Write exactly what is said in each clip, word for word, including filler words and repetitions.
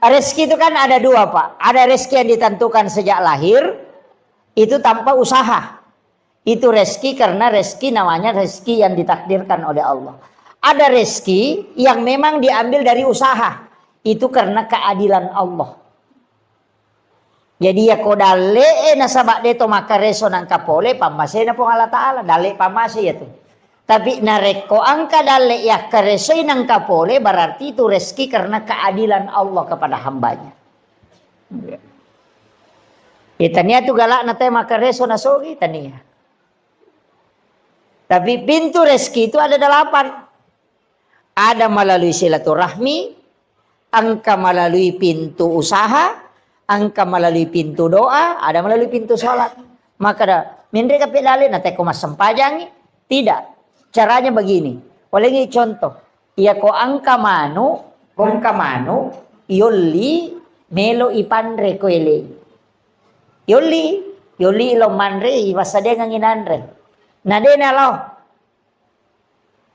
Rezeki itu kan ada dua, Pak. Ada rezeki yang ditentukan sejak lahir, itu tanpa usaha. Itu rezeki karena rezeki namanya rezeki yang ditakdirkan oleh Allah. Ada rezeki yang memang diambil dari usaha. Itu karena keadilan Allah. Jadi, ya ko dalle'e nasaba de to makkareso nangka pole, pammasena Puang Allah Ta'ala, dalle pammase ya tu. Tapi narekko engka dalle yakkaresoi nangka pole, berarti itu rezeki karena keadilan Allah kepada hambanya. Ya, tania tu galakna te makkareso nasogi, tania. Tapi pintu rezeki itu ada delapan. Ada melalui silaturahmi, engka melalui pintu usaha, engka melalui pintu doa, ada melalui pintu sholat. Maka da, menre kape dale na teko massempajangi? Tidak. Caranya begini. Olengi contoh. Iya ko engka manu, ko engka manu, yolli melo ipanre ko ele. Yolli, yolli lo manre, ipassadiangengi nanre. Na de nalo.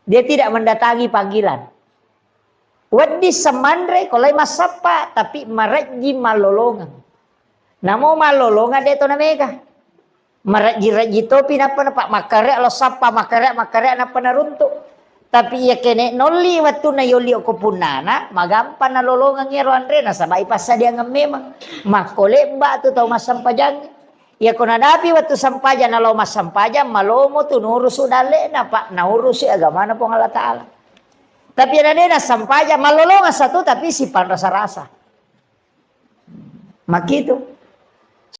Dia tidak mendatangi panggilan. Wedding semanre, ko lai massappa, tapi marejji mallolongeng. Namo mallolongeng de to namega. Marejji-rejji topi nappa, nappa makkare lo sappa, makkare, makkare nappa naruntu. Tapi iya kene nolli wettunna yolli ko punnana, magampang nalolongeng ero anre nasaba ipassadiangeng memang. Makko lebba tu tau massempajang. Iya ko nadapi wettu sempajang nalo massempajang, malomo tu nurusu dalle'na, Pak, naurusi agamana Puang Allah Ta'ala. Tapi iya na de nassempajang, mallolongeng satu tapi sipanrasa-rasa. Makkitu.